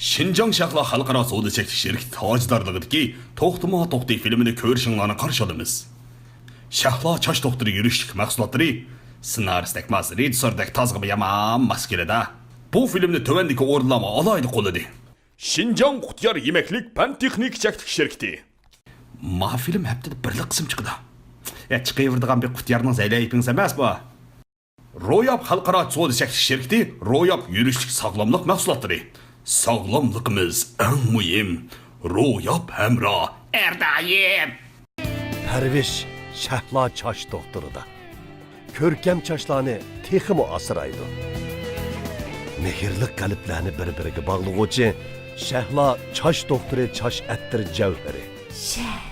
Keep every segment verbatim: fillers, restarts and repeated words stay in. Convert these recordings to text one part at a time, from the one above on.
شىنجاڭ شەھلا خەلقئارا سودا چەكلىك شىركىتى تاجدارلىقىدىكى توختىما توختى فىلىمىنى كۆرۈشۈڭلارنى قارشى ئالىمىز. شەھلا چاچ دوختۇرى يۈرۈشلۈك مەھسۇلاتلىرى، سېنارىستەك ماس، رېژىسسوردەك تازغىمۇ يامان ماس كېلىدۇ. بۇ فىلىمنى تۆۋەندىكى ئورۇنلارمۇ ئالاھىدە قوللىدى. شىنجاڭ قۇتيار يېمەكلىك پەن تېخنىكا چەكلىك شىركىتى. ما فىلىم ھەپتىدە بىرلا قىسىم چىقىدۇ. يا، چىقىۋېرىدىغان بىر قۇتيارنىڭ زەيلەيپىڭىز ئەمەس بۇ. روياپ خەلقئارا سودا چەكلىك شىركىتى روياپ يۈرۈشلۈك ساغلاملىق مەھسۇلاتلىرى. ساغلاملىقىمىز ئەڭ مۇھىم. روياپ ھەمراھ ھەر دائىم. پەرۋىش شەھلا چاچ دوختۇرىدا. كۆركەم چاچلارنى تېخىمۇ ئاسرايدۇ. مېھىرلىك قەلبلەرنى بىر-بىرىگە باغلىغۇچى شەھلا چاچ دوختۇرى چاچ ئەتىر جەۋھىرى. شەھلا.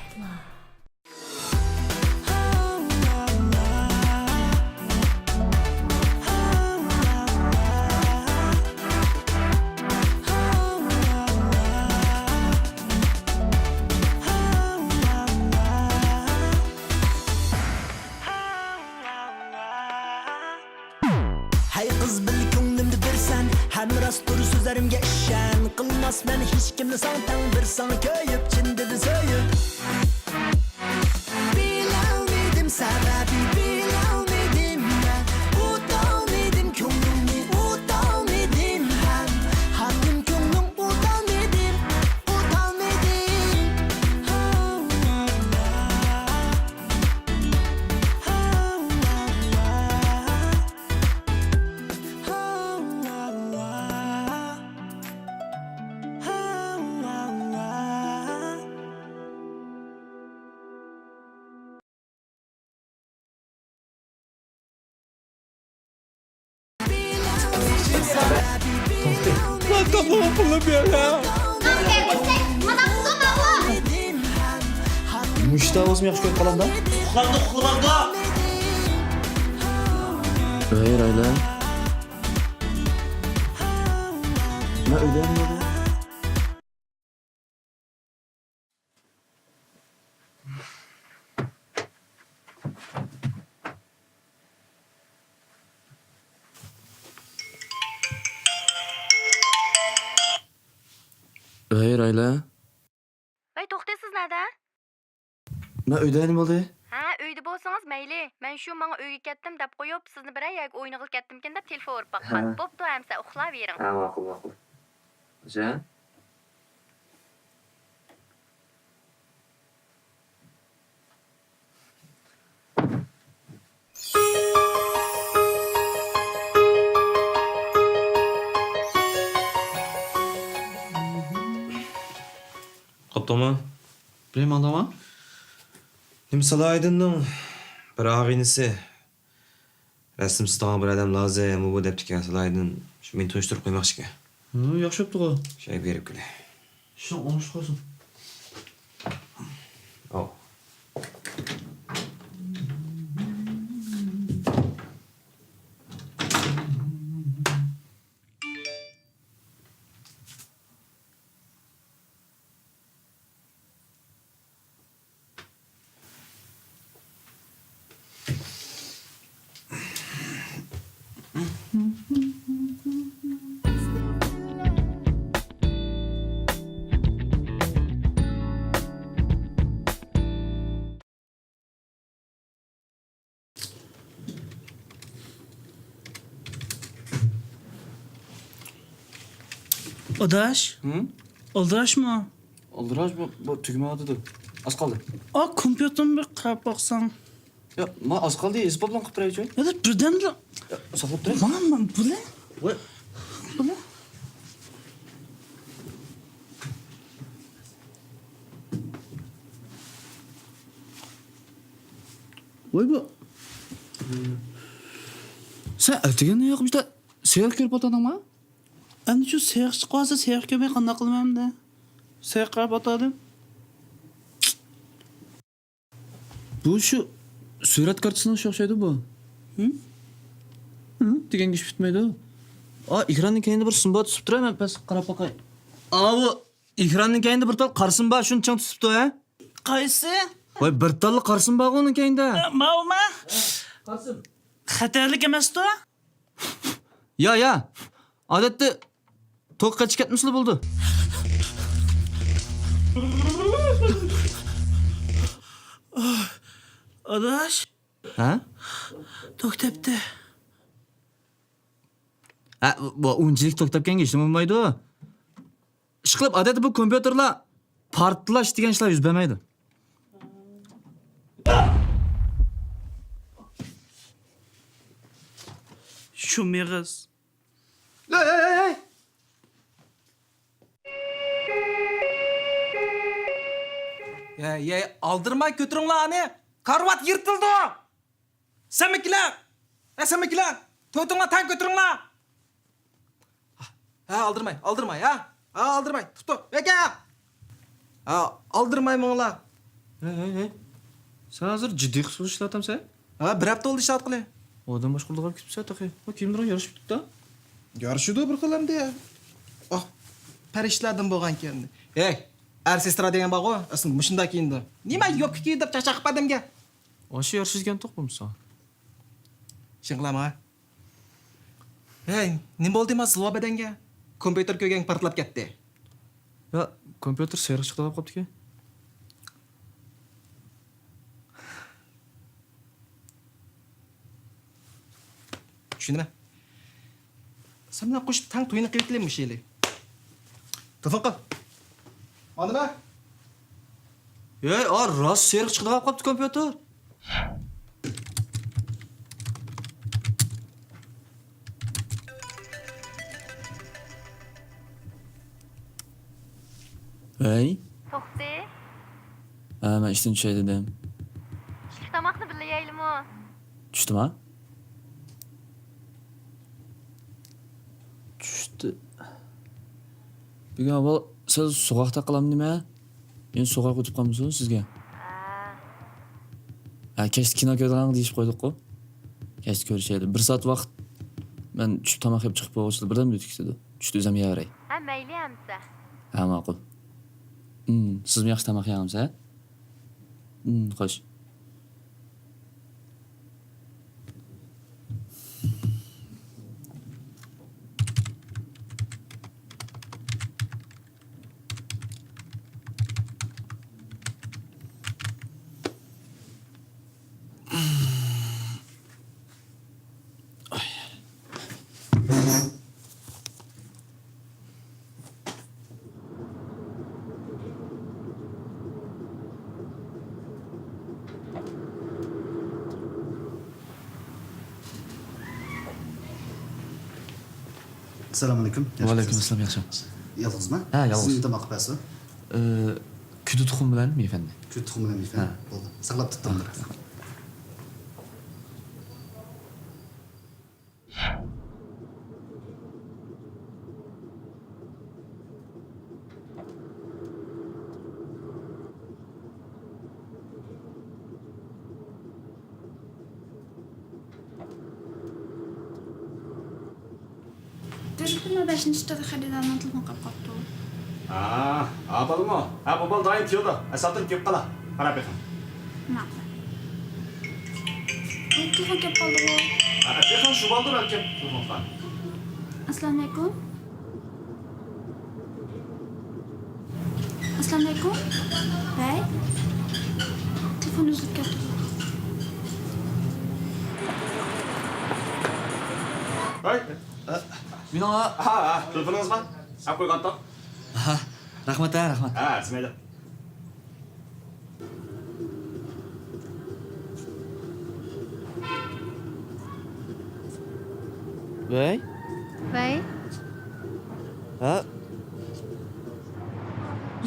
ھەي قىز، بىل كۆڭلۈمدە بىرسەن، ھەم راست تۇر سۆزلىرىمگە ئىشەن. قىلماسمەن ھېچكىمنى ساڭا تەڭ، بىر ساڭا كۆيۈپ، چىن دىلدىن سۆيۈپ. بىلەلمىدىم سەۋەبى، بىلەلمىدىم مەن، ئۇتالمىدىم كۆڭلۈڭنى، ئۇتالمىدىم ھەم، ھەم كۆڭلۈڭ ئۇتالمىدىم، ئۇتالمىدىم. مۇشتا بولسىمۇ ياخشى كۆرۈپ قالامدا. ئۇخلامدا، ئۇخلىمامدا. ئۆي رايلار. مەن ئۆيدە. ھەي، رايلا. ۋەي، توختى، سىز نەدە؟ مەن ئۆيدە، نېمە بولدى؟ ھە، ئۆيدە بولسىڭىز مەيلى. مەن شۇ ماڭا ئۆيگە كەتتىم دەپ قويۇپ، سىزنى بىرەر يەرگە ئوينىغىلى كەتتىمكىن دەپ تېلېفون ئۇرۇپ باققان. ھە. بوپتۇ، ئەمسە ئۇخلاۋېرىڭ. ھە، ماقۇل، ماقۇل. خوجا. قاپتۇڭمۇ؟ بىلەي ماڭدىڭما؟ نېمە، سالاھىدىننىڭ بىر ئاغىنىسى رەسىم سىزىدىغان بىر ئادەم لازىم، ئۇ بۇ دەپتىكەن، سالاھىدىن شۇ مېنى تونۇشتۇرۇپ قويماقچىكەن. ھە، ياخشى بوپتىغۇ. شۇ يەرگە بېرىپ كېلەي. ئىشىڭ ئوڭۇشلۇق بولسۇن. ئاۋۇ. ئاداش؟ ھىم؟ ئالدىراشمۇ؟ ئالدىراش بۇ، بۇ تۈگىمەيۋاتىدۇ. ئاز قالدى. ئا، كومپيۇتېرنى بىر قاراپ باقساڭ. يا، ما ئاز قالدى، ئىزبابلان قىلىپ بېرەيچۇ. يا، بىردەملا. يا، ساقلاپ تۇراي. مانا، مانا، بۇلە. ۋاي. بۇلە. ۋاي بۇ. سەن ئەتىگەندىن ياقمىشتا سېرىق كۆرۈپ ئاتادىڭما؟ ئەمدى شۇ سېرىق چىقىۋالسا، سېرىق كۆرمەي قانداق قىلىمەن ئەمدى؟ سېرىق قاراپ ئاتادىم. بۇ شۇ سۈرەت كارتىسىنىڭ ئىشى ئوخشايدۇ بۇ. ھىم؟ ھىم دېگەن گېپى پۈتمەيدۇ. ئا، ئېكراننىڭ كەينىدە بىر سىمبا تۇتۇپ تۇرە، مەن پەس قاراپ باقاي. ئاۋۇ ئېكراننىڭ كەينىدە بىر تال قارا سىمبا، شۇنى چىڭ تۇتۇپتۇ، ھە؟ قايسى؟ ۋاي، بىر تاللا قارا سىمبا بارغۇ ئۇنىڭ كەينىدە. ئە، ماۋۇما؟ قارا سىم. خەتەرلىك ئەمەستۇ؟ يا، يا. ئادەتتە توك قېچىپ كەتمىسىلا بولىدۇ. ئاداش. ھە؟ توك تەپتى. ھە، بۇ ئۇنچىلىك توك تەپكەنگە ھېچنېمە بولمايدۇ. ئىشقىلىپ، ئادەتتە بۇ كومپيۇتېرلار پارتلاش دېگەن ئىشلار يۈز بەرمەيدۇ. شۇ مېغىز. ھەي، ھەي، ھەي، ھەي! ھەي، ھەي، ئالدىرىماي كۆتۈرۈڭلار ئانى! كارىۋات يىرتىلىدۇ! سەنمىكىلەر! ھە، سەنمىكىلەر! تۆتۈڭلار تەڭ كۆتۈرۈڭلار! ھە، ئالدىرىماي، ئالدىرىماي، ھە؟ ھە، ئالدىرىماي، تۇتۇپ، بەكە! ھە، ئالدىرىماي ماڭىلا. ھەي، ھەي، ھەي. سەن ھازىر جىددىي قىسقۇرۇش ئىشلەۋاتامسەن؟ ھە، بىر ھەپتە بولدى ئىشلەۋاتقىلى. ئادەم باشقۇرىدىغان كېتىپسەن تېخى. بۇ كىيىملىرىڭ يارىشىپ كېتىپتۇ. يارىشىدۇ بىر خىل ئەمدى. ئاھ، پەرىشتىلەردىن بولغانكەن. ھەي، ئەر سېسترا دېگەن بارغۇ، ئەسلىدە مۇشۇنداق كىيىنىدۇ. نېمە يوپكا كىيدۈرۈپ چاقچاق قىلىپ ئادەمگە؟ ئاشۇ يارىشىدىكەن توق بولمىسا. شۇڭلارمۇ؟ ھەي، نېمە بولدى ما زىلۋا بەدەنگە؟ كومپيۇتېر كۆرگەن پارتلاپ كەتتى. يا، كومپيۇتېر سېرىق چىقىدىغان قاپتىكەن. چۈشىنىمەن. سەن بىلەن قوشۇپ تەڭ توينى قىلىۋېتىلى مۇشۇ يىلى. تېلېفون قىل. ئاندىمە؟ ھەي، ئا، راست سېرىق چىقىدىغان قاپتۇ كومپيۇتېر. ھەي. توختى. ھە، مەن ئىشتىن چۈشەي دېدىم. چۈشلۈك تاماقنى بىللە يەيلىمۇ؟ چۈشتىما؟ چۈشتى. بۈگۈن ئاۋۋال سىز سوغۇقتا قىلامدىمەن؟ يەنە سوغۇق ئۆتۈپ قالمىسۇن سىزگە. ھە. ھە، كەچتە كىنو كۆرىدىغان دېيىشىپ قويدۇققۇ. كەچتە كۆرۈشەيلى. بىر سائەت ۋاقىت. مەن چۈشۈپ تاماق يەپ چىقىپ بولغۇچىلا بىردەم ئۆتۈپ كېتىدۇ. چۈشتە ئۆزۈم يەۋېرەي. ھە، مەيلى ئەمىسە. ھە، ماقۇل. ھىم، سىزمۇ ياخشى تاماق يەڭمىسە؟ ھىم، خوش. ئەسسالامۇئەلەيكۇم. ۋەئەلەيكۇم ئەسسالام، ياخشىمۇ؟ يالغۇزما؟ ھە، يالغۇز. سىزنى نېمە تاماق قىلىپ بەرسۇن؟ ئى، كۈدە تۇخۇم بىلەن مېيفەندى. كۈدە تۇخۇم بىلەن مېيفەندى. ھە. بولدى. ساقلاپ تۇتتۇم. رەھمەت. دېرىكتىمۇ بەشىنچى تۈر خېرىدارنىڭ تېلېفونى قاپقاپتۇ. ھا، ھا، بالىمۇ؟ ھە، بۇ بالا دائىم كېلىدۇ. ئەساتىر كېلىپ قالا. قاراپ بېقىڭ. ماقۇل. بۇ تېلېفون كېلىپ قالدىغۇ. ھە، بېقىڭ، شۇ بالىدۇر ئەلكىم تېلېفونغا. ئەسسالامۇئەلەيكۇم. ئەسسالامۇئەلەيكۇم. ۋەي. تېلېفون ئۈزۈلۈپ كەتتى. ۋەي. ئە، مېنىڭ ھا، ھا، تېلېفونىڭىزمۇ؟ ئەپ قويغانتىڭ. ھا، رەھمەت، ھە، رەھمەت. ھە، ئەرزىمەيدۇ. ۋەي. ۋەي. ھە؟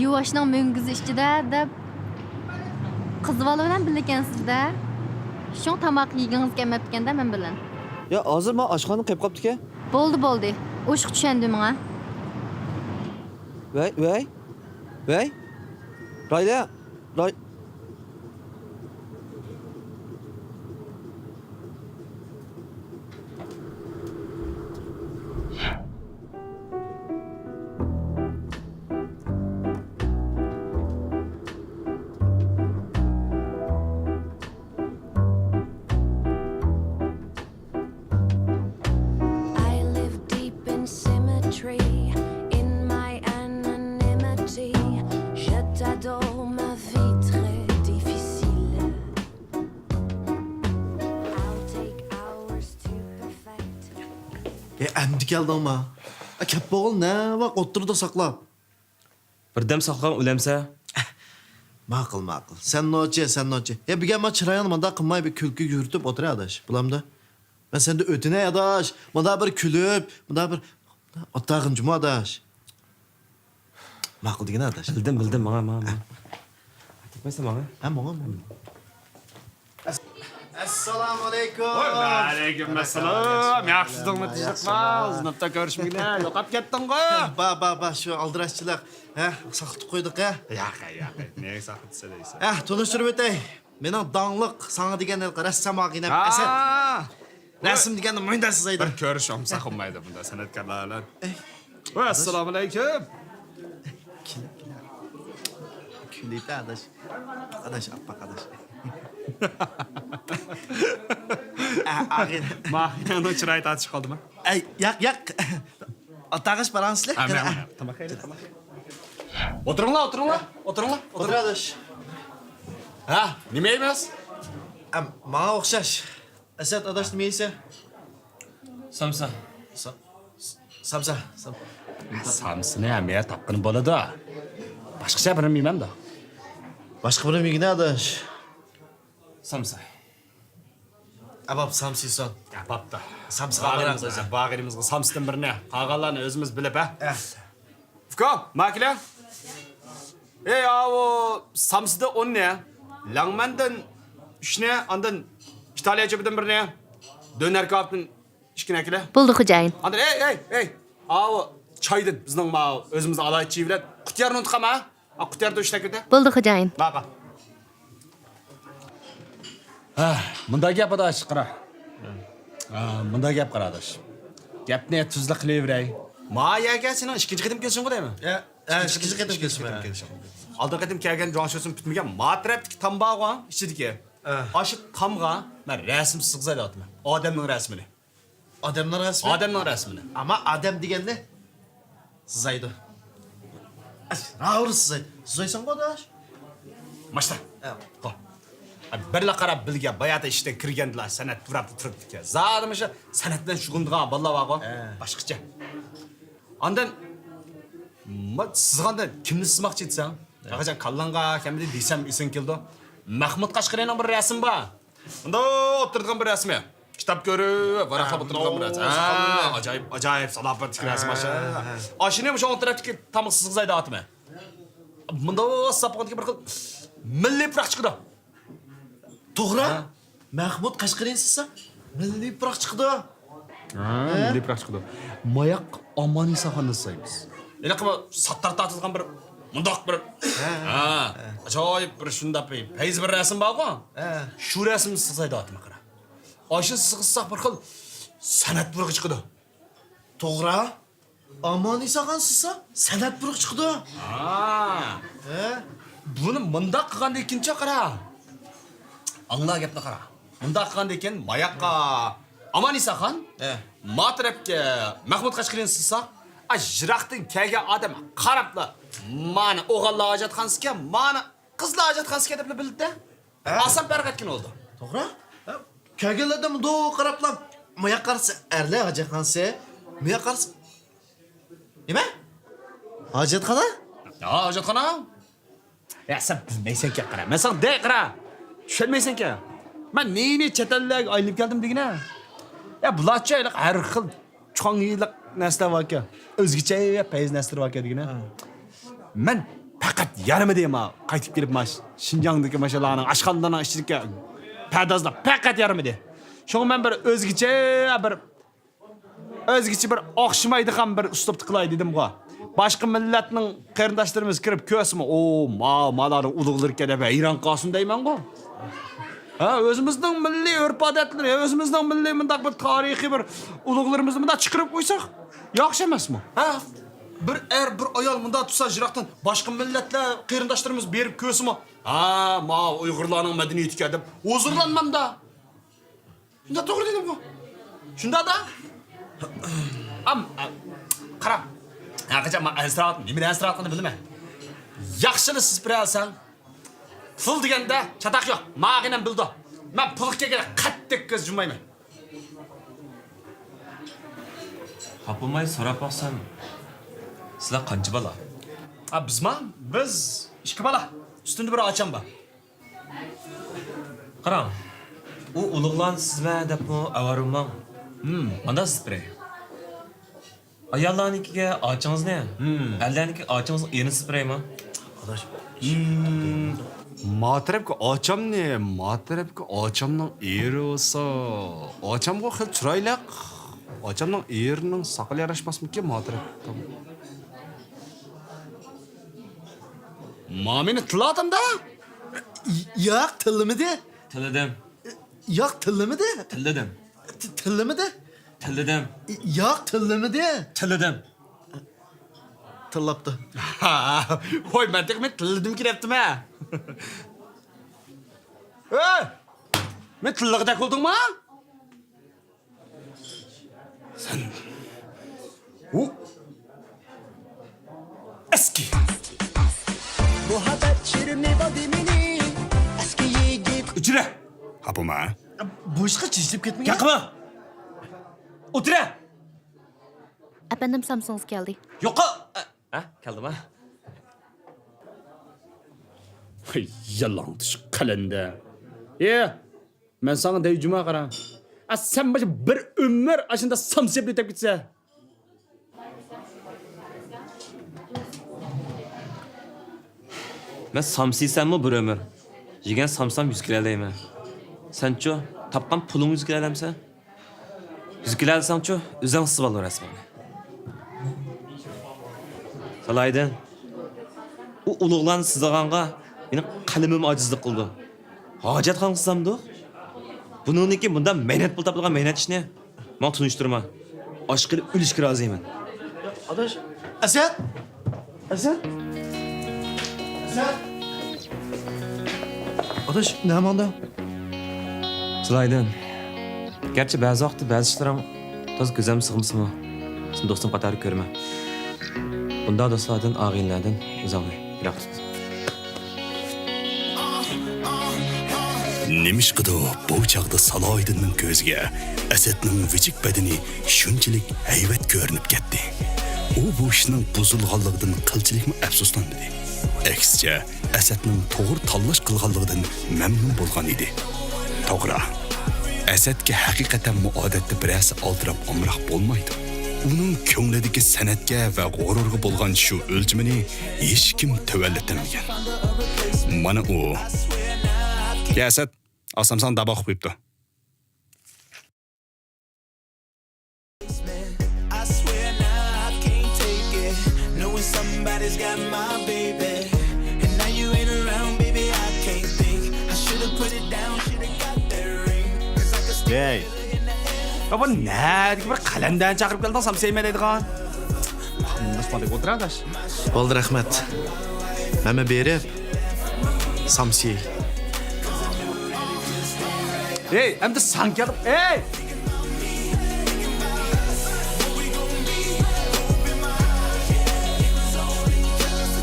يۇۋاشنىڭ مۈڭگۈزى ئىچىدە دەپ، قىز بالا بىلەن بىللىكەنسىز-دە. شۇڭا تاماق يېگۈڭىز كەلمەپتىكەن-دە مەن بىلەن. يا، ھازىر ما ئاشخانا قېلىپ قاپتىكەن. بولدى، بولدى. ئوشۇق چۈشەندى ماڭا. ۋەي، ۋەي. ۋەي. رايلە. راي. I live deep in symmetry, in my anonymity. Je t'adore, ma vie très ئە، ئەمدى كەلدىڭما؟ ئە، كەپ بولغىلى نەۋاق ئولتۇردۇق ساقلاپ. بىردەم ساقلىغىن ئۆلەمسە. ماقۇل، ماقۇل. سەن نوچى، سەن نوچى. يا، بۈگۈن ما چىرايىڭنى مۇنداق قىلماي، بىر كۈلكە يۈرۈتۈپ ئولتۇر، ئاداش. بولامدۇ؟ مەن سەندىن ئۆتۈنەي، ئاداش. مۇنداق بىر كۈلۈپ، مۇنداق بىر ئولتۇرغىن جۇمۇ، ئاداش. ماقۇل دېگىنە، ئاداش. بىلدىم، بىلدىم، ماڭا، ماڭا، ماڭا. تەگمەيسەن ماڭا. ھە، ماڭا، ماڭا. ئەسسالامۇئەلەيكۇم. ۋەئەلەيكۇم ئەسسالام. ياخشىسىڭمۇ، تىنچلىقمۇ؟ ئۇزۇن ھەپتە كۆرۈشمىگىنە، يوقاپ كەتتىڭغۇ. با، با، با، شۇ ئالدىراش چىرايلىق. ھە، ساقلىتىپ قويدۇق، ھە. ياق، ياق، نېگە ساقلىتىسەن دەيسەن. ھە، تونۇشتۇرۇپ ئۆتەي. مېنىڭ داڭلىق ساڭا دېگەن ھېلىقى رەسسام ئاغىنەم ئەسەت. رەسىم دېگەننى مۇنداق سىزايدۇ. بىر كۆرۈشۈڭ ساقلىمايدۇ بۇنداق سەنئەتكارلار بىلەن. ئەي. ۋە ئەسسالامۇئەلەيكۇم. كۈلۈپ، كۈلۈپ. كۈلۈپ، ئاداش. ئاداش، ئاپپاق ئاداش. ئا-، ئاغىنە. ماھىنىڭ چىرايى تارتىشىپ قالدىمۇ؟ ئەي، ياق، ياق. ئاتاغاش باراڭسىلەر. ھە، مەن، مەن. تاماق يەيلى، تاماق. ئولتۇرۇڭلار، ئولتۇرۇڭلار. ئولتۇرۇڭلار، ئولتۇر ئولتۇرۇڭلار. ئاداش. ھە، نېمە يەيمىز؟ ئەم، ماڭا ئوخشاش. ئەسەت ئاداش نېمە يەيسەن؟ سامسا. سا-، سامسا، سام-، سامسىنى ھەممە يەردە تاپقىلى بولىدۇ. باشقىچە بىرنېمە يېمەمدۇ؟ باشقا بىرنېمە يېگىنە ئاداش. سامسا. ئەباب سامسا يېسۇن. ئەبابتا. سامسا بارغىنىمىزغا، بارغىنىمىزغا سامسىدىن بىرنى، قالغانلارنى ئۆزىمىز بىلىپ، ھە؟ ئە. ئۇكا، ماكىلە. ئەي، ئاۋۇ سامسىدىن ئوننى، لەڭمەندىن ئۈچنى، ئاندىن ئىتالىيە چۆپىدىن بىرنى، دۆنەر كاۋاپتىن ئىككىنى ئەكىلە. بولدى، خوجايىن. ئاندىن، ئەي، ئەي، ئەي، ئاۋۇ چايدىن، بىزنىڭ ماۋۇ ئۆزىمىزنىڭ ئالاھىدە چېيى بىلەن قۇتىيارنى ئۇنتۇپ قالما، ھە؟ ئا، قۇتىياردا ئۈچنى ئەكىلدە. بولدى، خوجايىن. ماقۇل. ھە، مۇنداق گەپ ئاداش، قارا. ھە، مۇنداق گەپ قارا ئاداش. گەپنى تۈزلا قىلىۋېرەي. ما يەرگە سېنىڭ ئىككىنچى قېتىم كېلىشىڭغۇ دەيمەن. يا، ھە، ئىككىنچى قېتىم كېلىشىمەن. ئالدىنقى قېتىم كەلگەن جۇاڭشۆسۈن پۈتمىگەن ما تەرەپتىكى تام بارغۇ، ئىچىدىكى. ھە. ئاشۇ تامغا مەن رەسىم سىزغۇزاي دەۋاتىمەن. ئادەمنىڭ رەسىمىنى. ئادەمنىڭ رەسىمى؟ ئادەمنىڭ رەسىمىنى. ئەمما ئادەم دېگەننى سىزايدۇ. راۋۇر سىزايدۇ. سىزايسەنغۇ ئاداش؟ ماشتا. ھە. بىرلا قاراپ بىلگە، باياتا ئىشتىن كىرگەندىلا سەنئەت تۇراپتا تۇرۇپتىكەن. زادى مۇشۇ سەنئەت بىلەن شۇغۇللىنىدىغان بالىلار بارغۇ. ھە. باشقىچە. ئاندىن ما-، سىزغاندا كىمنى سىزماقچى ئىدىسەن؟ ھە. ئاغىجان كاللاڭغا كەلمىدى دېسەم ئېسىڭ كېلىدۇ. مەخمۇت قەشقىرىنىڭ بىر رەسىمى بار. مۇنداق ئولتۇرىدىغان بىر رەسىمى. كىتاب كۆرۈپ، ۋاراقلاپ ئولتۇرىدىغان بىر رەسىمى. ھە، ئاجايىپ، ئاجايىپ سالاپەتلىك رەسىم ئاشۇ. ھە. ئاشۇنى مۇشۇ ئوڭ تەرەپتىكى تامغا سىزغۇزاي دەۋاتىمەن. مۇنداق ساپ بولغاندىكىن بىر خىل مىللىي پۇراق چىقىدۇ. توغرا. ھە. مەخمۇت قەشقىرىنى سىزسا، مىللىي پۇراق چىقىدۇ. ھە، ھە؟ مىللىي پۇراق چىقىدۇ. ماياق ئامانى ساخاننى سىزايمىز. ھېلىقى بۇ ساتتار تارتىدىغان بىر مۇنداق بىر، ھە. ھە، ئاجايىپ بىر شۇنداق بىر پەيزى بىر رەسىم بارغۇ. ھە. شۇ رەسىمنى سىزاي دەۋاتىمەن، قارا. ئاشۇ سىزغۇزساق بىر خىل سەنئەت پۇرىقى چىقىدۇ. توغرا. ئامانى ساخان سىزسا سەنئەت پۇرىقى چىقىدۇ. ھا. ھە؟ بۇنى مۇنداق قىلغاندىن كېيىنچە قارا. ئاڭلا گەپنى قارا. مۇنداق قىلغاندىن كېيىن ماياققا ئامانى ساخان، ھە. ما تەرەپكە مەخمۇت قەشقىرىنى سىزساق، ئا، يىراقتىن كەلگەن ئادەم قاراپلا، مانا ئوغۇللار ھاجەتخانىسىكەن، مانا قىزلار ھاجەتخانىسىكەن دەپلا بىلىدۇ. ھە؟ ئاسان پەرق ئەتكىلى بولىدۇ. توغرا. ھە؟ كەلگەنلەردە مۇنداق قاراپلا، مۇياق قارىسا ئەرلەر ھاجەتخانىسى، مۇياق قارىسا نېمە؟ ھاجەتخانا؟ يا، ھاجەتخانا. يا، سەن بىلمەيسەنكەن، قارا. مەن ساڭا دەي، قارا. چۈشەنمەيسەنكەن. مەن نى-نى چەت ئەللەرگە ئايلىنىپ كەلدىم دېگىنە. يا، بۇلارچە ھېلىقى ھەر خىل چوڭ يىللىق نەرسىلەر باركەن. ئۆزگىچە پەيز نەرسىلىرى باركەن دېگىنە. ھە. مەن پەقەت يارىمىدى ما قايتىپ كېلىپ ما شىنجاڭدىكى ماشىنىلارنىڭ ئاشخانىلارنىڭ ئىچىدىكى پەردازلار پەقەت يارىمىدى. شۇڭا مەن بىر ئۆزگىچە بىر ئۆزگىچە بىر ئوخشىمايدىغان بىر ئۇسلۇبتا قىلاي دېدىمغۇ. باشقا مىللەتنىڭ قېرىنداشلىرىمىز كىرىپ كۆرسىمۇ، ئو، ما، مالارنىڭ ئۇلۇغلىرىكەن دەپ ھەيران قالسۇن دەيمەنغۇ. ھە، ئۆزىمىزنىڭ مىللىي ئۆرپ-ئادەتلىرى، ئۆزىمىزنىڭ مىللىي مۇنداق بىر تارىخىي بىر ئۇلۇغلىرىمىزنى مۇنداق چىقىرىپ قويساق ياخشى ئەمەسمۇ؟ ھە، بىر ئەر، بىر ئايال مۇنداق تۇرسا يىراقتىن باشقا مىللەتلەر قېرىنداشلىرىمىز بېرىپ كۆرسىمۇ، ھە، ما ئۇيغۇرلارنىڭ مەدەنىيىتىكەن دەپ ھۇزۇرلانمامدا. شۇنداق توغرا دېدىمغۇ. شۇنداق-دا. ئام، ئا، قارا. ھەقىچان مەن ئەنسىرەۋاتقان، نېمىدىن ئەنسىرەۋاتقىنىنى بىلىمەن. ياخشىلا سىز بېرەلىسەڭ. پۇل دېگەندە چاتاق يوق. ماغىنەم بىلىدۇ. مەن پۇلغا كەلگەندە قەتئىي كۆز يۇممايمەن. تاپىماي سوراپ باقسام، سىلەر قانچە بالا؟ ئا، بىزما؟ بىز ئىككى بالا. ئۈستۈمدە بىر ئاچام بار. قاراڭ، ئۇ ئۇلۇغلارنى سىزمە دەپمۇ ئاۋارە بولماڭ. ھىم. مانداق سىزىپ بېرەي. ئاياللارنىڭكىگە ئاچىڭىزنى، ھىم، ئەرلەرنىڭكىگە ئاچىڭىزنىڭ ئېرىنى سىزىپ بېرەيمۇ؟ ئاداش. ھىم. ما تەرەپكە ئاچامنى، ما تەرەپكە ئاچامنىڭ ئېرى بولسا، ئاچامغۇ خېلى چىرايلىق. ئاچامنىڭ ئېرىنىڭ ساقىلى ياراشماسمىكىن ما تەرەپكە؟ ما مېنى تىللاتامدا؟ ياق، تىللىمىدى. تىللىدىم. ياق، تىللىمىدى. تىللىدىم. ت-، تىللىمىدى. تىللىدىم. ياق، تىللىمىدى. تىللىدىم. تىللاپتۇ. ۋاي، مەن تېخى مەن تىللىدىم كىرەپتىمە. ئۆي! مەن تىللىغۇدەك بولدۇڭما؟ سەن ئۇ ئەسكى. مۇھەببەت شېرىنى بادىمىنى ئەسكى يىگىت. ئۆچۈرە! ھاپىما. بۇ ئىشقا چېچىلىپ كەتمىگەن. گەپ قىلما! ئولتۇرە! ئەپەندىم، سامسىڭىز كەلدى. يوقا! ھە، كەلدىما؟ يالاڭتۇش قەلەندەر. ئى! مەن ساڭا دەي جۇما قارا. ئا، سەن باشا بىر ئۆمۈر ئاشۇنداق سامسىيىپ ئۆتۈپ كېتىسەن. مەن سامسىيسەنمۇ بىر ئۆمۈر؟ يېگەن سامسام يۈز كىلو ئەلەيمەن. سەنچۇ؟ تاپقان پۇلۇڭ يۈز كىلو ئەلەمسەن؟ يۈز كىلو ئەلسەڭچۇ، ئۆزۈڭ سىزىۋال رەسىمىڭنى. سالاھىدىن، ئۇ ئۇلۇغلارنى سىزىغانغا مېنىڭ قەلىمىم ئاجىزلىق قىلىدۇ. ھاجەتخانىغا سىزامدۇ؟ بۇنىڭدىن كېيىن بۇنداق مەينەت پۇل تاپىدىغان مەينەت ئىشنى ماڭا تونۇشتۇرما. ئاشقىلى ئۆلۈشكە رازىمەن. ئاداش. ئەسەت! ئەسەت! ئەسەت! ئاداش، نەماڭدا؟ سىلايدىن. گەرچە بەزى ۋاقىتتا بەزى ئىشلىرىڭ تازا كۆزۈمگە سىغمىسىمۇ، سېنى دوستۇم قاتارىدا كۆرىمەن. بۇنداق دوستلاردىن، ئاغىنىلەردىن ئۆزۈڭنى يىراق تۇت. نېمىشقىدۇر بۇ چاغدا سالاھىدىننىڭ كۆزىگە ئەسەتنىڭ ۋىجىك بەدىنى شۇنچىلىك ھەيۋەت كۆرۈنۈپ كەتتى. ئۇ بۇ ئىشنىڭ بۇزۇلغانلىقىدىن قىلچىلىكمۇ ئەپسۇسلانمىدى. ئەكسىچە، ئەسەتنىڭ توغرا تاللاش قىلغانلىقىدىن مەمنۇن بولغان ئىدى. توغرا، ئەسەتكە ھەقىقەتەنمۇ ئادەتتە بىرەرسى ئالدىراپ ئامراق بولمايدۇ. ئۇنىڭ كۆڭلىدىكى سەنئەتكە ۋە غۇرۇرغا بولغان شۇ ئۆلچىمىنى ھېچكىم تۆۋەنلىتەلمىگەن. مانا ئۇ. يا ئەسەت، ئاسام ساڭا دابا قويۇپتۇ. ھەي، يا بۇ نەدىكى بىر قەلەندەرنى چاقىرىپ كەلدىڭ، سامسىيمەن دەيدىغان. قانداش ماندەك ئولتۇر ئاداش. بولدى، رەھمەت. مەنمۇ بېرىپ سامسىياي. ھەي، ئەمدى ساڭا كەلدىم. ھەي!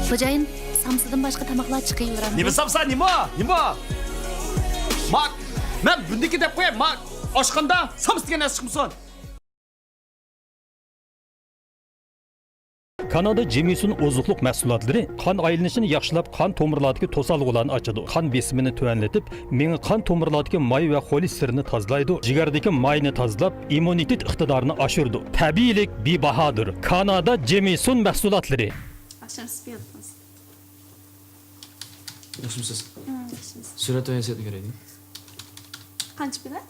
خوجايىن، سامسىدىن باشقا تاماقلار چىقىۋېرەمدۇ؟ نېمە سامسا، نېمە؟ نېمە؟ ما، مەن بۇندىكى دەپ قوياي، ما، ئاشخانىدا سامسا دېگەن نەرسە چىقمىسۇن. كانادا جېمىسون ئوزۇقلۇق مەھسۇلاتلىرى قان ئايلىنىشىنى ياخشىلاپ، قان تومۇرلاردىكى توسالغۇلارنى ئاچىدۇ، قان بېسىمىنى تۆۋەنلىتىپ، مېڭە قان تومۇرلاردىكى ماي ۋە خولېستېرىننى تازىلايدۇ، جىگەردىكى ماينى تازىلاپ، ئىممۇنىتېت ئىقتىدارىنى ئاشۇرىدۇ. تەبىئىيلىك بىباھادۇر. كانادا جېمىسون مەھسۇلاتلىرى. ئاخشام سىز ياتماس. ياخشىمۇسىز؟ ھە، ياخشىمىز. سۈرەت ۋە ھەسىيەتنى كۆرەيلى. قانچە بىلەن؟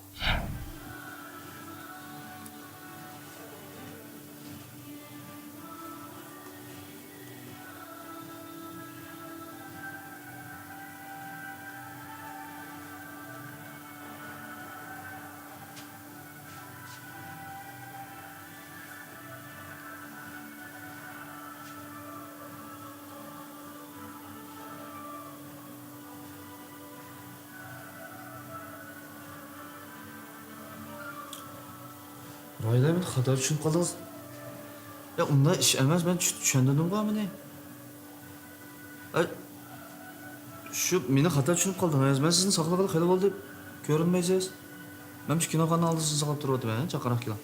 راھىلە، مېنى خاتا چۈشىنىپ قالدىڭىز. يا، ئۇنداق ئىش ئەمەس، مەن چۈش-، چۈشەندۈردۈمغۇ مېنى. ئەي، شۇ مېنى خاتا چۈشىنىپ قالدىڭىز. مەن سىزنى ساقلىغىلى خېلى بولدى، كۆرۈنمەيسىز. مەن شۇ كىنوخانىنىڭ ئالدىدا سىزنى ساقلاپ تۇرۇۋاتىمەن، چاققانراق كېلىڭ.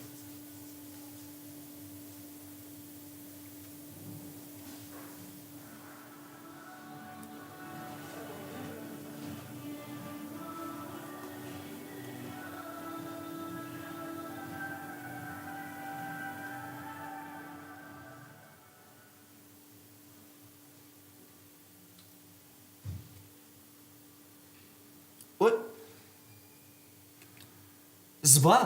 ۋاي. زىبا.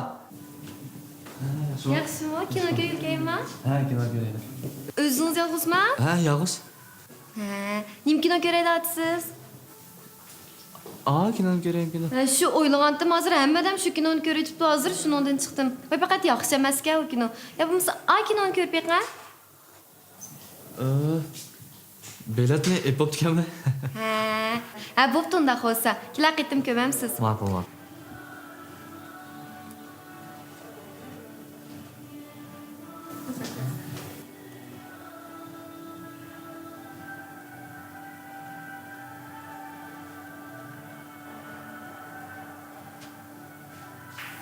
ياخشىمۇ؟ كىنو كۆرگىلى كەلدىڭىزمۇ؟ ھە، كىنو كۆرەيلى. ئۆزىڭىز يالغۇزمۇ؟ ھە، يالغۇز. ھە، نېمە كىنو كۆرەيلى ئاتىسىز؟ ئا، كىنونى كۆرەيمىكىن. ھە، شۇ ئويلىغانتىم، ھازىر ھەممە ئادەم شۇ كىنونى كۆرۈۋېتىپتۇ، ھازىر شۇنىڭدىن چىقتىم. ۋاي، پەقەت ياخشى ئەمەسكەن ئۇ كىنو. يا بولمىسا ئا كىنونى كۆرۈپ بېقىڭە. ئى، بېلەتنى ئېلىپ بوپتىكەنمۇ؟ ھە. ھە، بوپتۇ ئۇنداق بولسا. كېلەر قېتىم كۆرەمسىز؟ ماقۇل، ماقۇل.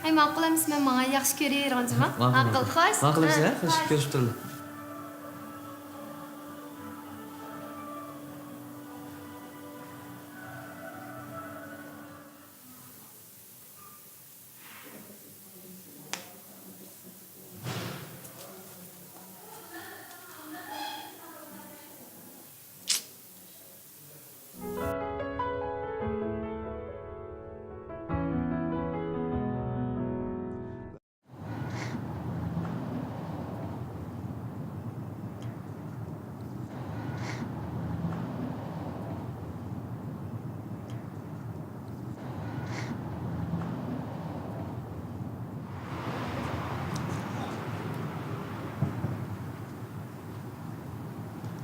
ھەي، ماقۇل ئەمىسە، مەن ماڭاي، ياخشى كۆرۈۋېرىڭ جۇمۇ. ماقۇل، ماقۇل. ماقۇل ئەمىسە، ھە، خوش. كۆرۈشۈپ تۇرىلى.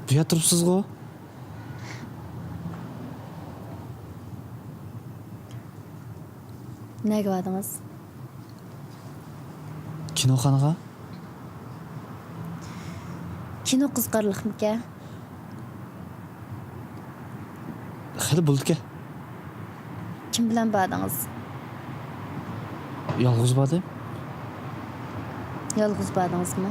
بۇ يەردە تۇرۇپسىزغۇ؟ نەگە باردىڭىز؟ كىنوخانىغا. كىنو قىزىقارلىقمىكەن؟ خېلى بولىدىكەن. كىم بىلەن باردىڭىز؟ يالغۇز باردىم. يالغۇز باردىڭىزمۇ؟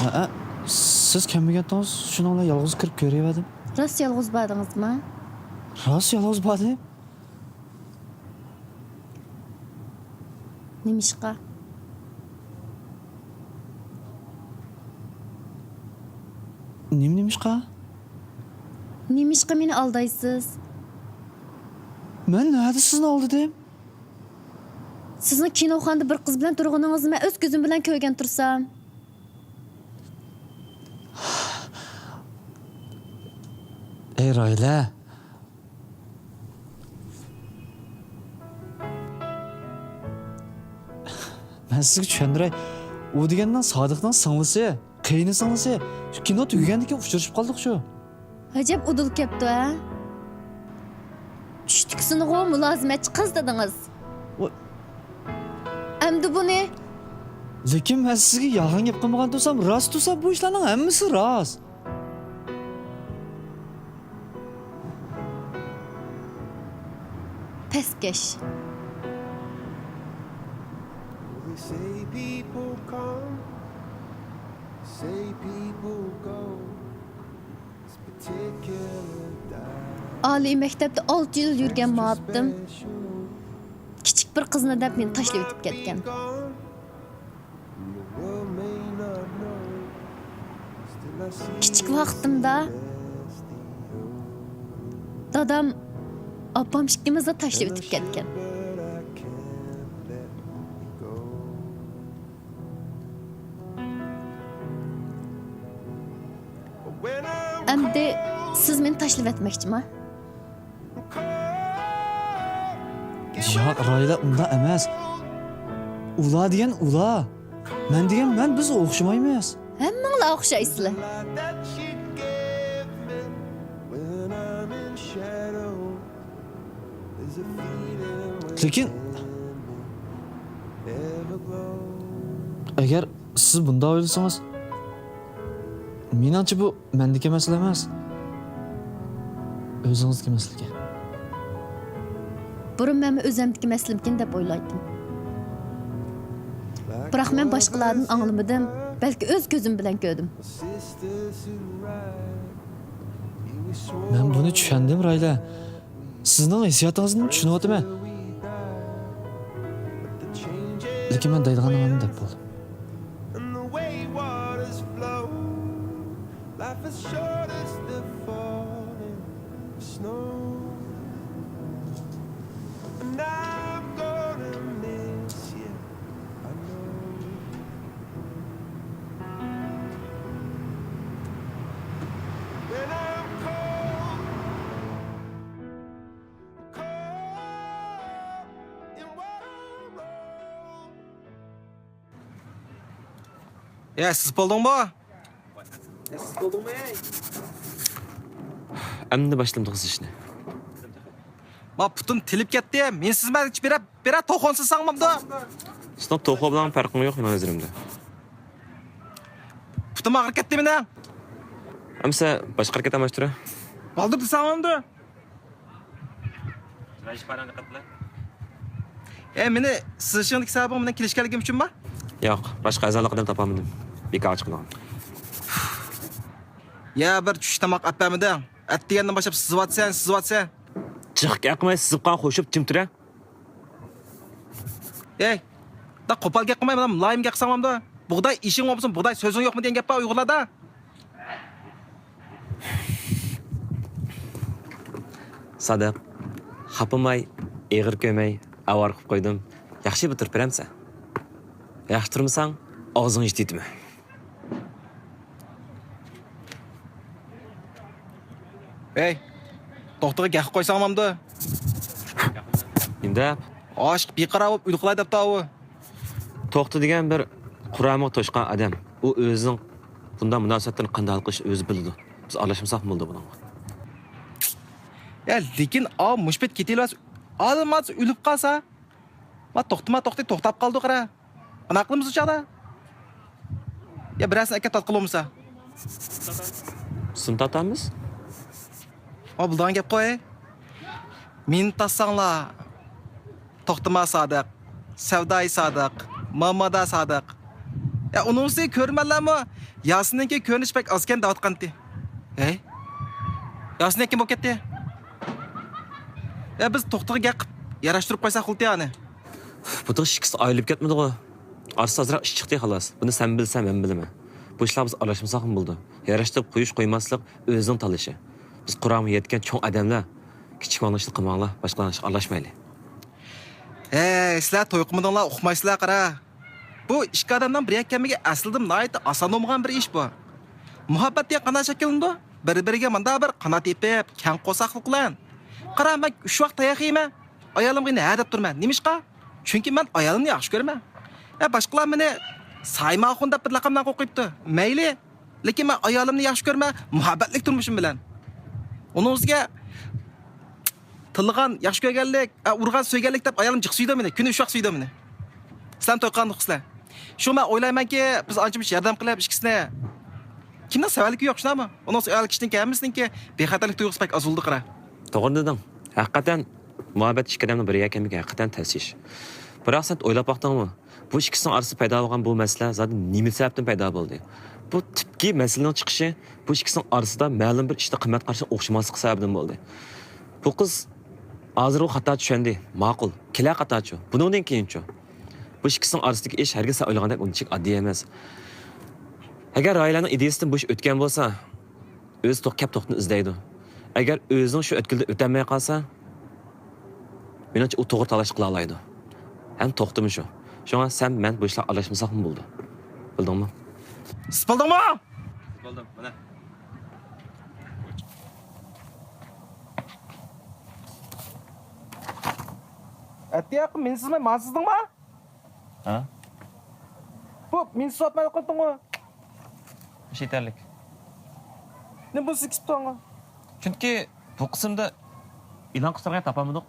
ھەئە، سىز كەلمىگەنتىڭىز، شۇنىڭ بىلەن يالغۇز كىرىپ كۆرۈۋەردىم. راست يالغۇز باردىڭىزمۇ؟ راست يالغۇز باردىم. نېمىشقا؟ نېمە نېمىشقا؟ نېمىشقا مېنى ئالدايسىز؟ مەن نەدە سىزنى ئالدىدىم؟ سىزنىڭ كىنوخانىدا بىر قىز بىلەن تۇرغىنىڭىزنى مەن ئۆز كۆزۈم بىلەن كۆرگەن تۇرسام. ئەي راھىلە، مەن سىزگە چۈشەندۈرەي. ئۇ دېگەننىڭ سادىقنىڭ سىڭلىسى، قېيىنسىڭلىسى. شۇ كىنو تۈگىگەندىن كېيىن ئۇچرىشىپ قالدۇق شۇ. ئەجەب ئۇدۇل كەپتۇ ھە؟ چۈشتىكىسىنىغۇ مۇلازىمەتچى قىز دېدىڭىز. ۋاي. ئەمدى بۇنى. لېكىن مەن سىزگە يالغان گەپ قىلمىغان تۇرسام، راست تۇرسا بۇ ئىشلارنىڭ ھەممىسى راست. پەسكەش. They say people come, say people go. This particular time ئالىي مەكتەپتە ئالتە يىل يۈرگەن مۇئەپپىم كىچىك بىر قىزنى دەپ مېنى تاشلىۋېتىپ كەتكەن. كىچىك ۋاقتىمدا دادام، ئاپام ئىككىمىزنى تاشلىۋېتىپ كەتكەن. ئەمدى سىز مېنى تاشلىۋەتمەكچىما؟ ياق، راھىلە، ئۇنداق ئەمەس. ئۇلار دېگەن ئۇلار. مەن دېگەن مەن، بىز ئوخشىمايمىز. ھەممىڭلار ئوخشايسىلەر. لېكىن، ئەگەر سىز بۇنداق ئويلىسىڭىز، مېنىڭچە بۇ مەندىكى مەسىلە ئەمەس، ئۆزىڭىزدىكى مەسىلىكەن. بۇرۇن مەنمۇ ئۆزۈمدىكى مەسىلىمىكىن دەپ ئويلايتتىم. بىراق مەن باشقىلاردىن ئاڭلىمىدىم، بەلكى ئۆز كۆزۈم بىلەن كۆردۈم. مەن بۇنى چۈشەندىم، راھىلە. سىزنىڭ ھېسسىياتىڭىزنى چۈشىنىۋاتىمەن. لېكىن مەن دەيدىغاننى دەپ بولدۇم. Life is short as the falling snow. يا، سىز بولدۇڭمۇ؟ يا، سىز بولدۇڭمۇ، ئەي؟ ئەمدى باشلىدىم توقۇزۇشنى. ما پۇتۇم تىلىپ كەتتى. مېنى سىزمە بېرە، بېرە توخۇنسا ساڭمامدۇ؟ سېنىڭ توخۇ بىلەن پەرقىڭ يوق مېنىڭ نەزىرىمدە. پۇتۇم ئاغرىپ كەتتى مېنىڭ. ئەمسە باشقا ھەرىكەت ئالماشتۇرە. بالدۇر دېسەڭمامدۇ؟ ئەي، مېنى سىزىشىڭدىكى سەۋەبىڭ مېنىڭ كېلىشكەنلىكىم ئۈچۈنمۇ؟ ياق، باشقا ئەزالىق ئادەم تاپالمىدىم. بىكارغا چىقىدىغان. يا بىر چۈش تاماق ئەپ بەرمىدىڭ. ئەتىگەندىن باشلاپ سىزىۋاتىسەن، سىزىۋاتىسەن. جىق گەپ قىلماي سىزىپ قالغان خوشۇپ جىم تۇرە. ئەي، دا قوپال گەپ قىلماي، مانا مۇلايىم گەپ قىلساڭلامدۇ؟ بۇغداي ئېشىڭ بولمىسۇن، بۇغداي سۆزۈڭ يوقمۇ دېگەن گەپ بار ئۇيغۇرلاردا. سادىق، خاپىماي، ئېغىر كۆرمەي، ئاۋارە قىلىپ قويدۇم. ياخشى بىر تۇرۇپ بېرەمسەن؟ ياخشى تۇرمىساڭ، ئاغزىڭ يېتىۋېتىمەن. ھەي، توختىغا گەپ قويساڭلامدۇ؟ نېمە دەپ؟ ئاشىق بىقارار بولۇپ ئۆلۈپ قالاي دەپتۇ ئاۋۇ. توختى دېگەن بىر قۇرامىغا توشقان ئادەم. ئۇ ئۆزىنىڭ بۇنداق مۇناسىۋەتلەرنى قانداق ھەل قىلىشنى ئۆزى بىلىدۇ. بىز ئارىلاشمىساقمۇ بولىدۇ بۇنىڭغا. يا، لېكىن ئاۋۇ مۇشۇ پېتى كېتىۋەرسە، ئالماس ئۆلۈپ قالسا. ما توختىما، توختى، توختاپ قالدۇق، قارا. قانداق قىلىمىز ئۇ چاغدا؟ يا بىرەرسىنى ئەكەپ تارتقىلى بولمىسا؟ سىم تارتامىز. ئا، بولىدىغان گەپ قوي. مېنى تارتساڭلار، توختىما سادىق، سەۋدايى سادىق، مامادا سادىق. يا ئۇنىڭسى كۆرۈرمەنلەرمۇ ياسىننىڭكى كۆرۈنۈشى بەك ئازكەن دەۋاتقانتى. ھەي؟ ياسىننىڭكى بولۇپ كەتتى. يا بىز توختىغا گەپ قىلىپ ياراشتۇرۇپ قويساق بولدى ئانى. بۇ تىغ ئىككىسى ئايرىلىپ كەتمىدىغۇ. ئارىسىدا ئازراق ئىش چىقتى خالاس. بۇنى سەن بىلسەن، مەن بىلىمەن. بۇ ئىشلار بىز ئارىلاشمىساقمۇ بولىدۇ. ياراشتۇرۇپ قويۇش قويماسلىق ئۆزىنىڭ تاللىشى. بىز قۇرامىغا يەتكەن چوڭ ئادەملەر، كىچىك ماڭلىق ئىشنى قىلماڭلار، باشقىلارنىڭ ئىشىغا ئارىلاشمايلى. ھەي، سىلەر توي قىلمىدىڭلار، ئۇقمايسىلەر، قارا. بۇ ئىككى ئادەمنىڭ بىر يەككە كەلمىكى ئەسلىدىن ناھايىتى ئاسان بولمىغان بىر ئىش بۇ. مۇھەببەت دېگەن قانداق شەكىللىنىدۇ؟ بىر-بىرىگە مۇنداق بىر قانات يېپىپ، كەڭ قورساقلىق بىلەن. قارا، مەن ئۈچ ۋاق تاياق يەيمەن. ئايالىمغا يەنە ھە دەپ تۇرىمەن. نېمىشقا؟ چۈنكى مەن ئايالىمنى ياخشى كۆرىمەن. يا باشقىلار مېنى سايماخۇن دەپ بىر لەقەم بىلەن قويۇپ قويۇپتۇ. مەيلى. لېكىن مەن ئايالىمنى ياخشى كۆرىمەن، مۇھەببەتلىك تۇرمۇشۇم بىلەن. ئۇنىڭ ئۈستىگە تىللىغان ياخشى كۆرگەنلىك، ئە، ئۇرغان سۆيگەنلىك دەپ ئايالىم جىق سۆيىدۇ مېنى، كۈنى ئۈچ ۋاق سۆيىدۇ مېنى. سىلەرمۇ توي قىلغان ئۇقىسىلەر. شۇ مەن ئويلايمەنكى، بىز ئانچە-مۇنچە ياردەم قىلىپ ئىككىسىنى. كىمنىڭ سەۋەنلىكى يوق، شۇنداقمۇ؟ ئۇنىڭ ئۈستىگە ئايال كىشىنىڭكى ھەممىسىنىڭكى بىخەتەرلىك تۇيغۇسى بەك ئاز بولدى، قارا. توغرا دېدىڭ. ھەقىقەتەن مۇھەببەت ئىككى ئادەمنىڭ بىر يەكەنلىكى ھەقىقەتەن تەس ئىش. بىراق سەن ئويلاپ باقتىڭمۇ؟ بۇ ئىككىسىنىڭ ئارىسىدا پەيدا بولغان بۇ مەسىلە زادى نېمە سەۋەبتىن پەيدا بولدى؟ بۇ تىپكى مەسىلىنىڭ چىقىشى بۇ ئىككىسىنىڭ ئارىسىدا مەلۇم بىر ئىشتا قىممەت قارىشىنىڭ ئوخشىماسلىقى سەۋەبىدىن بولدى. بۇ قىز ھازىر ئۇ خاتا چۈشەندى، ماقۇل، كېلە خاتاچۇ، بۇنىڭدىن كېيىنچۇ؟ بۇ ئىككىسىنىڭ ئارىسىدىكى ئىش ھەرگىز سەن ئويلىغاندەك ئۇنچىلىك ئاددىي ئەمەس. ئەگەر راھىلەنىڭ ئىدىيىسىدىن بۇ ئىش ئۆتكەن بولسا، ئۆزى توق-، كەپ توختىنى ئىزدەيدۇ. ئەگەر ئۆزىنىڭ شۇ ئۆتكىلىدىن ئۆتەلمەي قالسا، مېنىڭچە ئۇ توغرا تاللاش قىلالايدۇ. ھەم توختىمۇ شۇ. شۇڭا سەن مەن بۇ ئىشلارغا ئارىلاشمىساقمۇ بولىدۇ. بىلدىڭمۇ؟ سىز بولدۇڭمۇ؟ بولدۇم، مانا. ئەتىياققا مېنى سىزماي ماڭا سىزدىڭمۇ؟ ھە؟ بۇ مېنى سىزىۋاتمايدۇ قىلدىڭغۇ؟ مۇشۇ يېتەرلىك. نېمە بۇ سىز كىسىپ تۇرغانغۇ؟ چۈنكى بۇ قىسىمدا ئېلان قىلساق تاپالمىدۇق.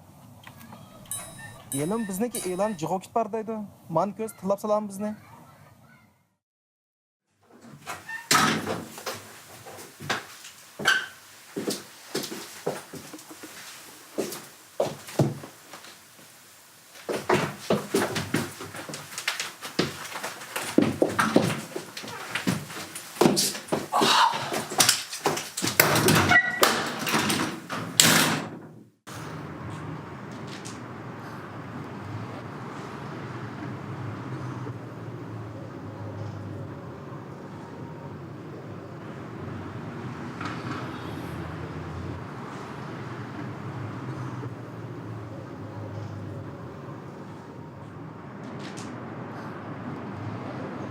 يەنىمۇ بىزنىڭكى ئېلان جىغۇ كېتىپ بار دەيدۇ. مانا كۆز تىللاپ سالامدۇ بىزنى.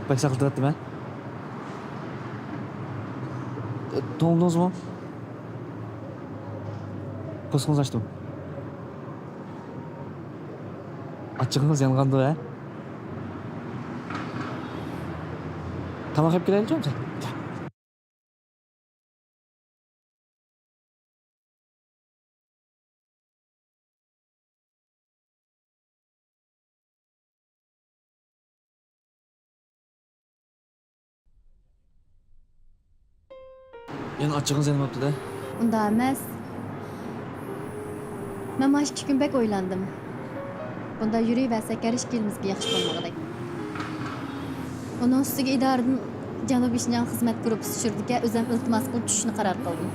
بەك ساقلىتىۋەتتىم ھە؟ توڭلىدىڭىزمۇ؟ پوستىڭىزنى ئاچتىم. ئاچچىقىڭىز يانغاندۇ ھە؟ تاماق يەپ كېلەيلىچۇ سەن؟ يەنە ئاچچىقىڭىز يەنە بوپتۇ-دە. ئۇنداق ئەمەس. مەن مانا ئىككى كۈن بەك ئويلاندىم. بۇنداق يۈرۈۋەرسەك ھەر ئىككىمىزگە ياخشى بولمىغۇدەك. ئۇنىڭ ئۈستىگە ئىدارىدىن جەنۇبىي شىنجاڭ خىزمەت گۇرۇپپىسى چۈشۈردىكەن، ئۆزۈم ئىلتىماس قىلىپ چۈشۈشنى قارار قىلدىم.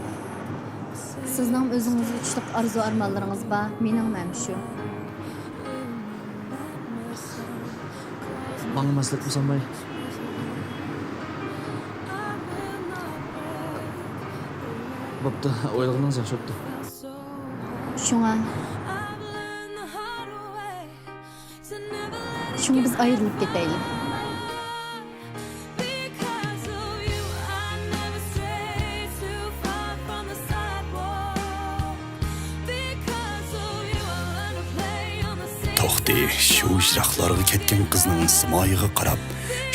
سىزنىڭمۇ ئۆزىڭىزگە تۇتۇشلۇق ئارزۇ-ئارمانلىرىڭىز بار، مېنىڭمۇ ھەم شۇ. ماڭا مەسلىھەت قىلسام باي. بوپتۇ، ئويلىغىنىڭىز ياخشى بوپتۇ. شۇڭا، شۇڭا بىز ئايرىلىپ كېتەيلى. توختى شۇ يىراقلارغا كەتكەن قىزنىڭ سىمايىغا قاراپ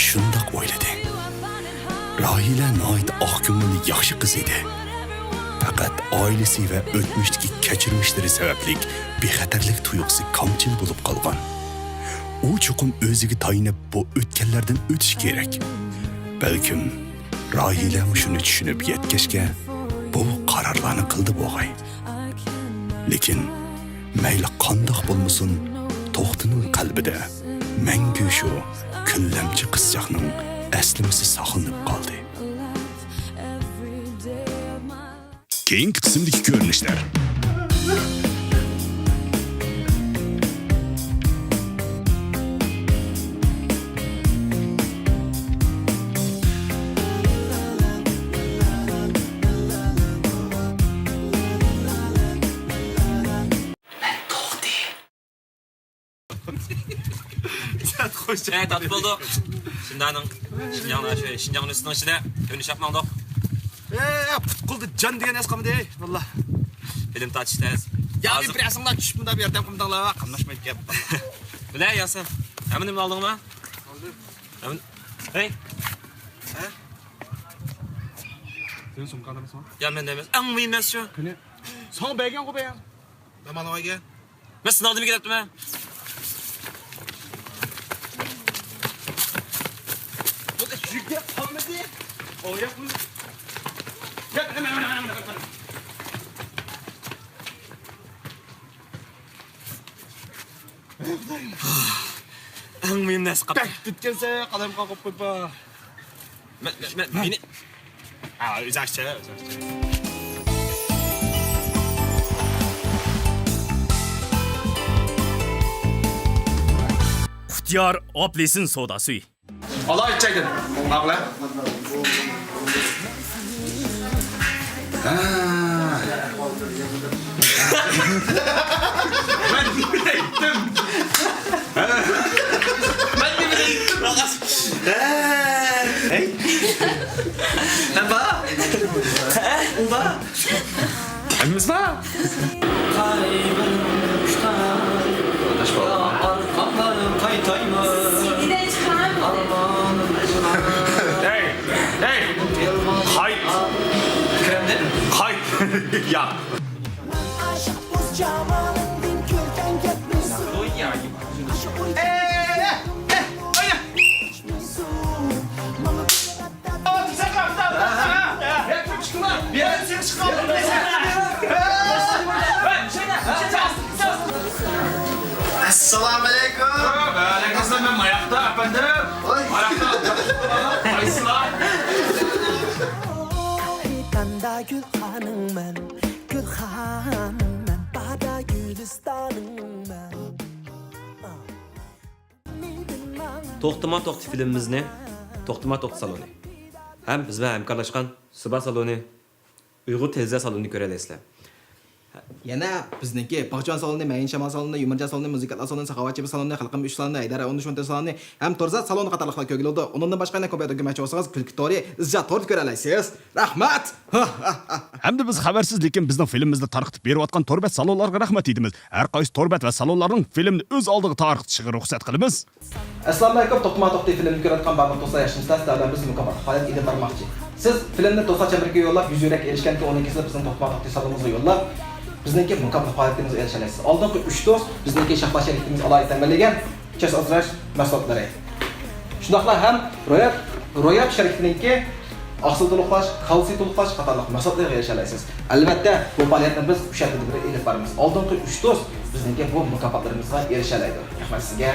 شۇنداق ئويلىدى. راھىلە ناھايىتى ئاق كۆڭۈل، ياخشى قىز ئىدى. پەقەت ئائىلىسى ۋە ئۆتمۈشتىكى كەچۈرمىشلىرى سەۋەبلىك بىخەتەرلىك تۇيغۇسى كامچىل بولۇپ قالغان. ئۇ چوقۇم ئۆزىگە تايىنىپ بۇ ئۆتكەللەردىن ئۆتۈشى كېرەك. بەلكىم راھىلەمۇ شۇنى چۈشىنىپ يەتكەچكە بۇ قارارلارنى قىلدى بولغاي. لېكىن مەيلى قانداق بولمىسۇن، توختىنىڭ قەلبىدە مەڭگۈ شۇ كۈنلەمچى قىزچاقنىڭ ئەسلىمىسى ساقلىنىپ قالدى. كېيىنكى قىسىمدىكى كۆرۈنۈشلەر. خوش. ئە، تارتىپ بولدۇق. شىنجاڭنىڭ، شىنجاڭ، شىنجاڭ ئۇنىۋېرسىتېتىنىڭ ئىچىدە كۆرۈنۈش ئاپ ماڭدۇق. ئە، پۇتقۇلدا جان دېگەن نەرسە قالمىدى، ۋاللا. فىلىم تارتىش تەس. يا، ھازىر بىر ئەسىڭلار چۈشۈپ مۇنداق بىر ياردەم قىلمىدىڭلار، قاملاشمايدىكەن. بىلە، ياسىن. ھەممىنى ئالدىڭما؟ ئالدىم. ھەممە-، ھەي. ھە؟ سېنىڭ سومكاڭدا ئەمەسمۇ؟ يا، مەندە ئەمەس. ئەڭ مۇھىم نەرسە شۇ. قېنى؟ ساڭا بەرگەنغۇ بەيەم. مەن مانا ئۆيگە. مەن سىناق دېمىگە دەپتىمەن. بۇ يۈكلەپ قالمىدى. ئوياقمۇ؟ يا، مانا، مانا، مانا، مانا، مانا. ئەڭ مۇھىم نەرسە قاپتۇ. بەك تۈتكەنسەن، قەلەم قاقىپ قويۇپ. مەن، مەن، مەن، مېنى. ھا، ئۆزى ئاچچى، ئۆزى ئاچچى. ئۇختىيار ئاپېلسىن سوداسى. ئالاي ئىچەيدىن. ماڭلا. ھا. مەن نېمە دەيتتىم؟ مەن نېمە دەيتتىم؟ ھەي. ھە، با. ھە؟ با. ھەممىمىز بار. ھەي، ھەي، قايت. قايت. يا. ئەسسالامۇئەلەيكۇم. ۋەئەلەيكۇمئەسسالام. مەن ماياقتا، ئەپەندىم. ۋاي. ماياقتا. قايسىلار؟ تاندا گۈلخانىڭ مەن، گۈلخانىڭ مەن، بادا گۈلىستانىڭ مەن. توختىما توختى فىلىمىمىزنى توختىما توختى سالونى ھەم بىز بىلەن ھەمكارلاشقان سۇبا سالونى، ئۇيغۇر تېلېۋىزىيە سالونىنى كۆرەلەيسىلەر. يەنە بىزنىڭكى باغچىۋان سالونى، مەيىن شامال سالونى، يۇمۇرجان سالونى، مۇزىكانتلار سالونى، ساخاۋەتچى سالونى، خەلقىم ئۈچ سالونى، ھەيدەر ئون ئۈچ مونتاژ سالونى ھەم تورزات سالونى قاتارلىقلار كۆرگىلى بولىدۇ. ئۇنىڭدىن باشقا يەنە كومپيۇتېر ئۆگەنمەكچى بولسىڭىز، كۈلكە تورى، ئىزجا توردا كۆرەلەيسىز. رەھمەت! ھەمدە بىز خەۋەرسىز، لېكىن بىزنىڭ فىلىمىمىزنى تارقىتىپ بېرىۋاتقان تور بەت سالونلارغا رەھمەت ئېيتىمىز. ھەر قايسى تور بەت ۋە سالونلارنىڭ فىلىمنى ئۆز ئالدىغا تارقىتىشىغا رۇخسەت قىلىمىز. ئەسسالامۇئەلەيكۇم، توختىما توختى فىلىمنى كۆرۈۋاتقان بارلىق دوستلار ياخشىمۇسىلەر؟ سىلەر بىلەن بىز مۇكاپات پائالىيەت ئېلىپ بارماقچى. سىز فىلىمنى دوستلار چەمبىرىكىگە يوللاپ، يۈز يۈرەك ئېرىشكەنكى ئۇنىڭ كېسىلى بىزنىڭ توختىما توختى سالونىمىزغا يوللاپ، بىزنىڭكى مۇكاپات پائالىيىتىمىزگە ئېرىشەلەيسىز. ئالدىنقى ئۈچ دوست بىزنىڭكى شاھلار شىركىتىمىز ئالاھىدە تەمىنلىگەن چەس ئازراش مەھسۇلاتلىرى. شۇنداقلا ھەم روياپ، روياپ شىركىتىنىڭكى ئاقسىل تولۇقلاش، كالتسىي تولۇقلاش قاتارلىق مەھسۇلاتلىرىغا ئېرىشەلەيسىز. ئەلۋەتتە، بۇ پائالىيەتنى بىز ئۈچ ھەپتىدە بىر ئېلىپ بارىمىز. ئالدىنقى ئۈچ دوست بىزنىڭكى بۇ مۇكاپاتلىرىمىزغا ئېرىشەلەيدۇ. رەھمەت سىزگە.